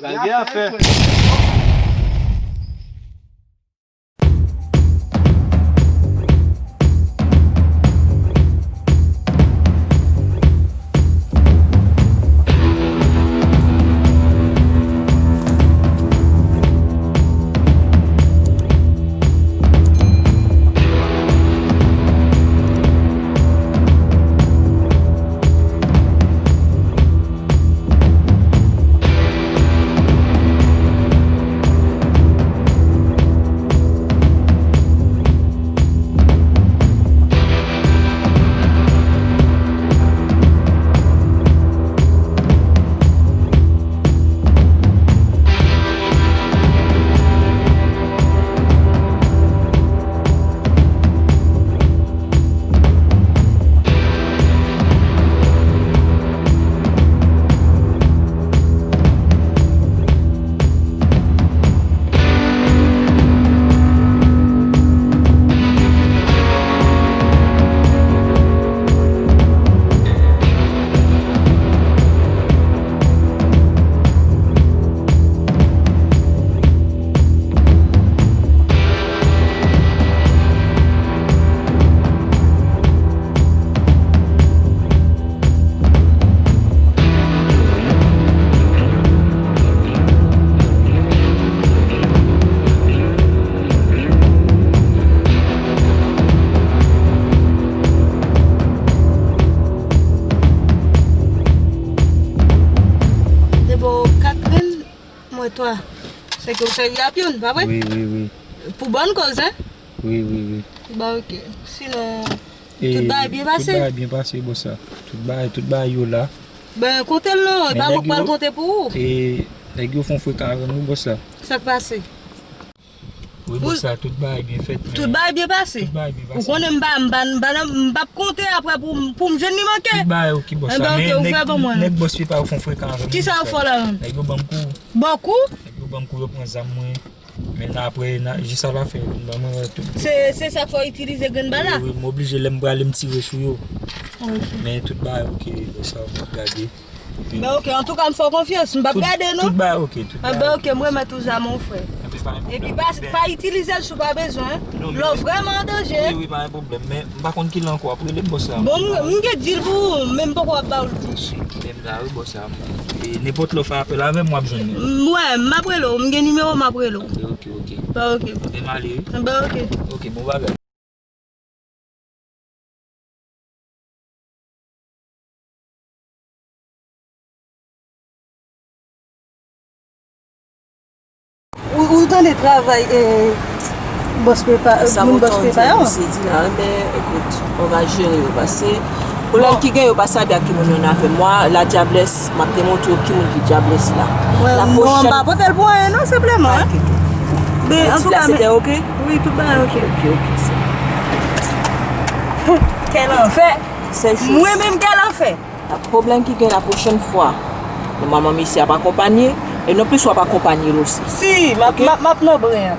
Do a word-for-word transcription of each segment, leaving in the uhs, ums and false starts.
Bagay gen afè. Te ba w kat grenn, mwen twa. Se ke w sèvi ak youn, pa vre? Wi, wi, wi. Pou bòn koz, en? Wi, wi, wi. Ba, ok. Sinon, tout bagay byen pase? Tout bagay byen pase, bòs la. Tout bagay, tout bagay yo la. Ben, konte l non, e pa mwen k pral konte pou ou. E nèg yo fè yon frekan avè m, wi, bòs la. Sa k pase? Wi, bòs la, tout bagay byen fèt, men. Tout bagay byen pase? Tout bagay byen pase. Ou konnen m pa, m pa, m pa, m p ap konte apre pou, pou m jwenn li manke. Tout bagay ok, bòs la. Enben, ok, ou fè ban mwen. Nèg bòs pepa yo fè yon frekan avè m, wi, bòs la. Kisa yo fè la menm? Nèg yo ban m kou. Ba w kou? Nèg yo ban m kou, yo pran zam mwen. Men apre, jis alafen, yo vin ban mwen tout. Se, se sa k fè w itilize grenn bal la? Wi, wi, m oblije, lè m prale, m tire sou yo. Ok. Men tout bagay ok, lè sa w ap gade. Ben, ok, antouka, m fè w konfyans, m p ap gade, non. Tout bagay ok, tout bagay ok. Ben, ok, m remèt ou zam ou, frè. Epi pa, pa itilize l si w pa bezwen, en. Lè w vrèman an danje. Wi, wi, pa gen pwoblèm, men m pa konn kilè ankò, w ap rele bòs la. Bon, m, m gen dil pou ou, men m poko ap ba w l tou. Menm la, wi, bòs la. E nenpòt lè w fè apèl avè m, w ap jwenn mwen. M, wè, m ap rele w. M gen nimewo, m ap rele w. Ok, ok, ok. Ba, ok. Anben, m ale, wi. Ba, ok. Ok, bon bagay. Ou, ou tande travay, eh, bòs pepa, eh, moun bòs pepa yo? Sa mwen tande, se di la, men, ekout, on va jere yo, paske pwoblèm ki gen yo pa sabi ak ki moun yo nan afè. Mwen, la dyablès, m ap demontre yo ki moun ki dyablès la. Wè, non, m pa pote l pou anyen, non, senpleman, en. Men, antouka, se te ok? Wi, tout bagay ok. Ok, ok, ok. Kèl anfè! Mwen menm, kèl anfè! Pwoblèm ki gen la pwochèn fwa, nòmalman mesye ap akonpanye, e non plis w ap akonpanye l osi. Si, m ap, m ap, m ap nonbre an.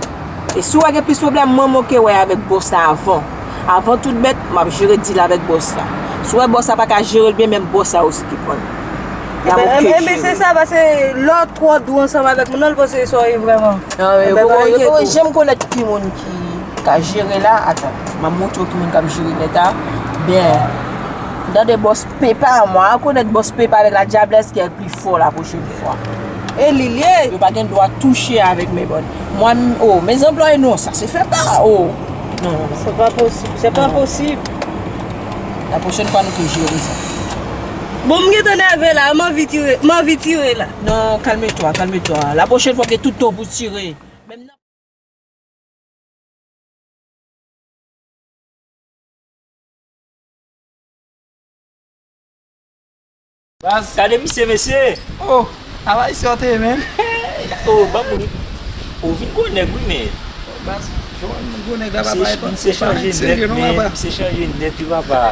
E si w wè gen plis pwoblèm, mwen, mwen ke wè avèk bòs la avan. Avan tout bèt, m ap jere dil avèk bòs la. Si w wè bòs la pa ka jere l byen, menm bòs la osi ki pran l. Enben, enben, se sa, paske lè w twò dou ansanm avèk moun nan, l panse sa w ye vrèman. Enben, yo poko janm konèt ki moun ki ka jere la. Atan, m ap montre w ki moun k ap jere nèt la. Byen, m tande bòs pepa, mwen rekonèt bòs pepa avèk la dyablès ki pi fò la pwochèn fwa. E li l ye. Yo pa gen dwa touche avèk men bòn. Mwen, oh, mes employés, non, ça se fait pas, oh. Non, non, non. C'est pas possible, c'est pas possible. La pwochèn fwa, nou te jere sa. Bon, m gentan nève la, m anvi tire, m anvi tire la. Non, calme-toi, calme-toi. La pwochèn fwa, w gen tout tan pou tire. Menm nan Baz. Gade misye, mesye. Oh, a Ayisyen w te ye, menm. Oh, banm ou vin gwo nèg, wi, men. Baz, jwenn gwo nèg la, papa, e pa, misye chanje nèt, men misye chanje nèt, wi, papa.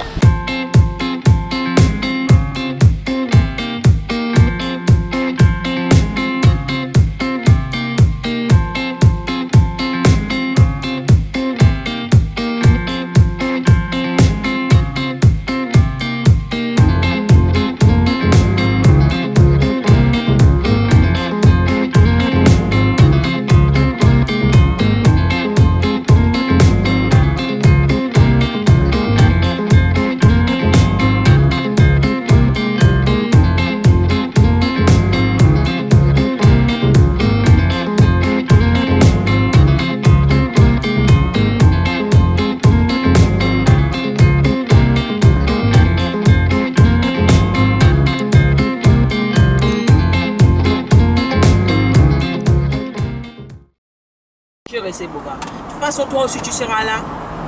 Se bon, pa. De toute façon, toi aussi, tu seras là.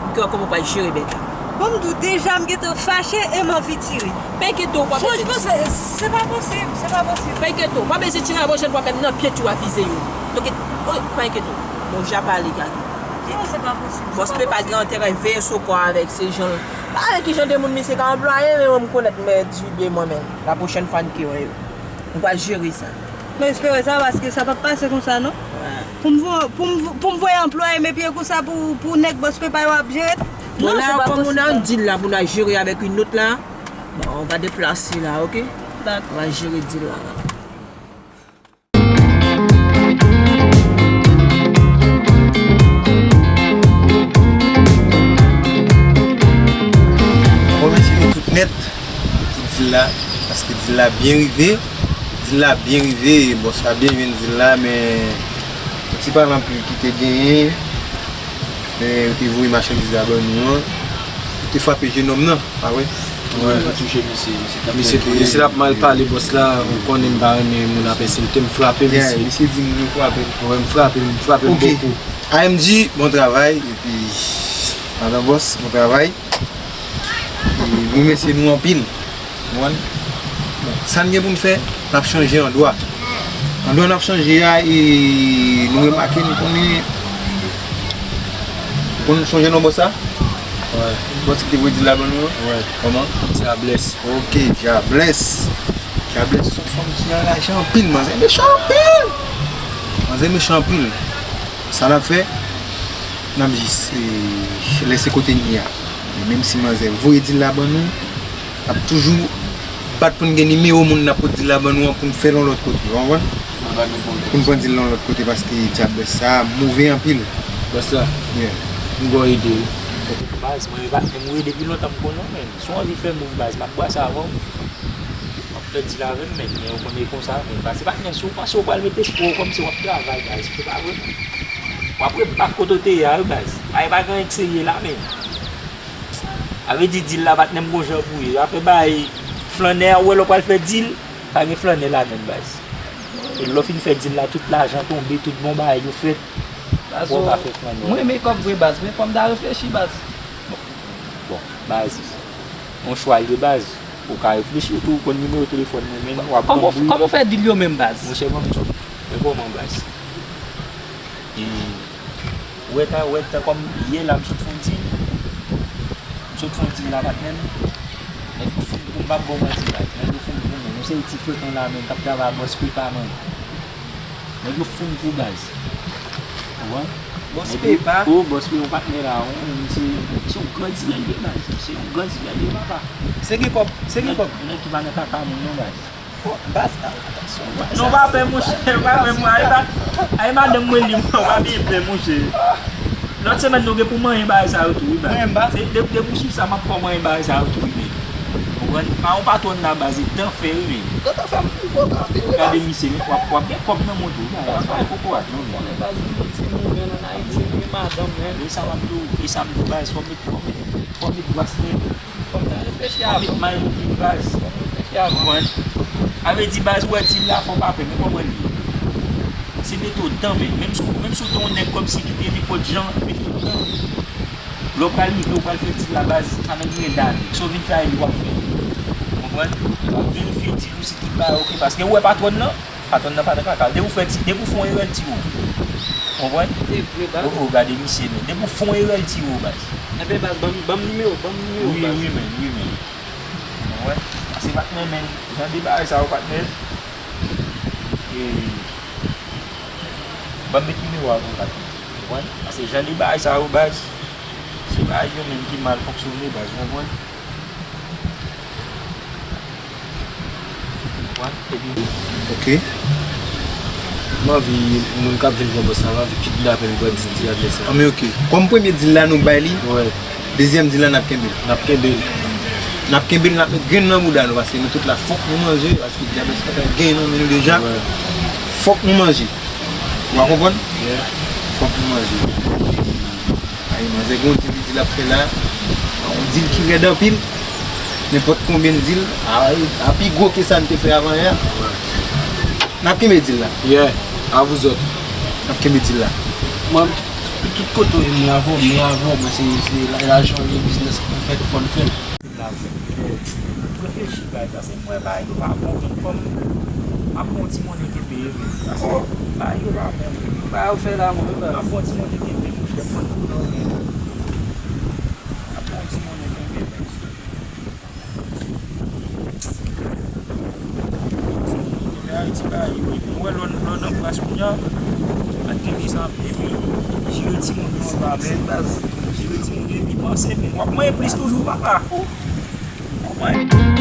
M kwè kòman w pral jere bèt la. Bon, m di w deja, m gentan fache e m anvi tire. Pa enkyete w, pa bezwen. Franchman, se, se pa posib, se pa posib. Pa enkyete w, pa bezwen tire la pwochèn fwa, menm nan pye tou a vize yo. Donk, oh, pa enkyete w. Bon, ja pale, Gaby. Non, se pa posib. Bòs Pepa gen enterè veye sou kò avèk se jan. Pa wè ki jan de moun misye ka anplwaye, men mwen m konèt mwen di de mwen menm. La pwochèn fwa n ke wè yo. Nou pral jere sa. Mwen espere sa, paske sa p ap pase konsa, non. Pou m vo-, pou m vo-, pou m voye anplwaye m epi e konsa pou, pou nèg Bòs Pepa yo ap jere. Bon, la, kòm nou nan yon deal la pou n al jere avèk yon lòt la, bon, on va déplacer là, ok? Dakò. On va gérer deal la, la. Mwen remèsye nou tout nèt pou deal la, paske deal la byen rive. Deal la byen rive, bòs la byen jwenn deal la, men yon ti pale anpil ki te genyen, men yo te voye machandiz la ban nou an, yo te frape jenòm nan, pa vre? Wi, yo touche misye, misye t ap Misye, mal pale. Misye t ap mal pale bòs la, ou konnen m pa renmen moun ap ensilte m, frape misye. Yeah, misye di m nou frape l. Wi, m frape l, m frape l bokou. Ok. A M G, bon travay, epi madan bòs, bon travay. E nou remèsye nou anpil. Ou konprann? Bon, sa n gen pou n fè, n ap chanje andwa. Andwa n ap chanje a, e nou remake, nou konnen, konn sonje non bòs la? Wi. Bòs ki te voye deal la ban nou an? Wi. Kòman? Diablès. Ok, Diablès. Diablès se yon fanm ki anraje anpil, manzè mechan anpil. Manzè mechan anpil. Sa n ap fè, n ap jis, e, lèse kote n ye a. E menm si manzè voye deal la ban nou, n ap toujou bat pou n gen nimewo moun n ap pot deal la ban nou an pou n fè l yon lòt kote, ou konprann? Pou n pran deal la yon lòt kote paske Diablès sa move anpil. Bòs la, yeah, m gon ide wi. Baz, mwen e patnè m wi, depi lontan m konnen w, men si w anvi fè move baz, m ap brase avè w. W ap fè deal avè m, men, men ou konnen e konsa, men, baz, se pa, men si w panse w pral mete espwa w kòmsi w ap travay, baz, se pa vre, non. W ap ret bak kote w te ye a, wi, baz. Bagay pa gen anyen k serye la, men. Sa vle di, deal la, patnè m, gon jan pou ye. Afè bay flannè a, ou wè lè w pral fè deal, pa gen flannè ladann, baz. E lè w fin fè deal la, tout lajan tonbe, tout bon bagay yo fèt. Baz, ou pa fè flannè. Mwen renmen kòb vre, baz, men fò m ta reflechi, baz. Bon, baz, yon chwa l ye, baz. Ou ka reflechi tou, ou konn nimewo telefòn mwen, men w ap pran bri. Kòman w fè deal yo menm, baz? Monchè, ban m di w. Men kòman, baz? E, ou wè tan, ou wè tan kòm yè la, m sot fè yon deal. M sot fè yon deal la, patnè m. Nèg yo fout pou m, m p ap ba w manti, baz. Nèg yo fout pou mwen. Yon seri ti frekan la menm, k ap travay a bòs prepa, man. Nèg yo fout pou baz. Ou konprann? Bòs Pepa. Oh, bòs Pepa, yon patnè la, yon, yon, se, se yon gran dilè l ye, baz. Se yon gran dilè l ye, papa. Se gen kòb, se gen kòb. Nèg, nèg ki pa nan kaka moun, non, baz. Oh, baz, atansyon, baz. Non, pa pè, monchè, pa pè, mwen, ay, pa, ay, madanm mwen li, mwen, pa byen pè, monchè. Lòt semèn, nou gen pou manyen bagay sa yo tou, wi, baz. Mwen, baz. Se, de, depi w sou sa, m ap fè w manyen bagay sa yo tou, wi, men. Ou konprann? Pa yon patwòn nan, baz, e dan fè, wi, men. Gade misye, men w ap, w ap gen kòb nan men w tou, wi, baz. Pa kokorat, non, men. Konnen baz, gen ti mouvman an Ayiti, wi, madanm, men. E sa m ap di w, e sa m di w, baz, fò w met, fò w met, fò w met bras nan, fò w met may nan pil, baz. Fò w met may nan pil, baz. Ou konprann? Sa vle di, baz, ou wè deal la, fò w pa pè, men kòman l ye? Se mete w dan, men. Menm si, menm si w te yon nèg kòmsi ki te nenpòt jan, mete w dan. Lè w pral rive, w pral fè deal la, baz, sa nan griyen dane. Sa w vin fè a, li w ap fè. Ou konprann? W ap verifye deal ou si tout bagay oke. Paske ou wè patwòn nan, patwòn nan pa nan kaka. Depi w fè ti, depi w fè yon erè, l tire w. Ou konprann? Se vre, baz. Oh, oh, gade misye, men. Depi w fè yon erè, l tire w, baz. Enben, baz, ban m, ban m nimewo, ban m nimewo, baz. Wi, wi, men, wi, men. Ou konprann? Paske patnè, men, jan de bagay sa yo, patnè. E, ban m met nimewo a pou w, patnè. Ou konprann? Paske jan de bagay sa yo, baz, se bagay yo menm ki mal fonksyone, baz, ou konprann? Ou konprann? Epi, ok. M anvi moun k ap vin pran bòs la, m anvi kidnape l, m pral di, di adrès la. Anben, ok. Kòm premye deal la nou bay li, wi. Dezyèm deal la, n ap kenbe l. N ap kenbe l. N ap kenbe l, n ap met grenn nan bouda nou, paske nou tout la, fòk nou manje, paske Diablès pa ka genyen nan men nou deja. Wi. Fòk nou manje. Ou a konprann? Yeah. Fòk nou manje. Ay, manzè gen yon deal li di l ap fè la. Yon deal ki rèd anpil. Nenpòt konbyen deal, a, a pi gwo ke sa n te fè avan yè a. Wi. N ap kenbe deal la. Yeah, a vous autres. N ap kenbe deal la. Mwen, Tout kote w ye, mwen avè w, mwen avè w, mwen se, se la- lajan li, biznis pou fè, fò n fè l. Reflechi bagay sa, se mwen bagay yo pa bon, men kòm m ap pran yon ti monnen kenbe, men bagay yo pa bon. Bagay yo fè la, mwen, m ap pran yon ti monnen kenbe, monchè, pran kou nan men. M ap pran yon ti monnen kenbe, men. Ayiti bagay yo, epi w wè lò, lò nan plas kounye a, ak gen bizan, epi jere timoun yo anba men, jere timoun yo, epi panse, men w ap manyen plis toujou, papa. W ap manyen.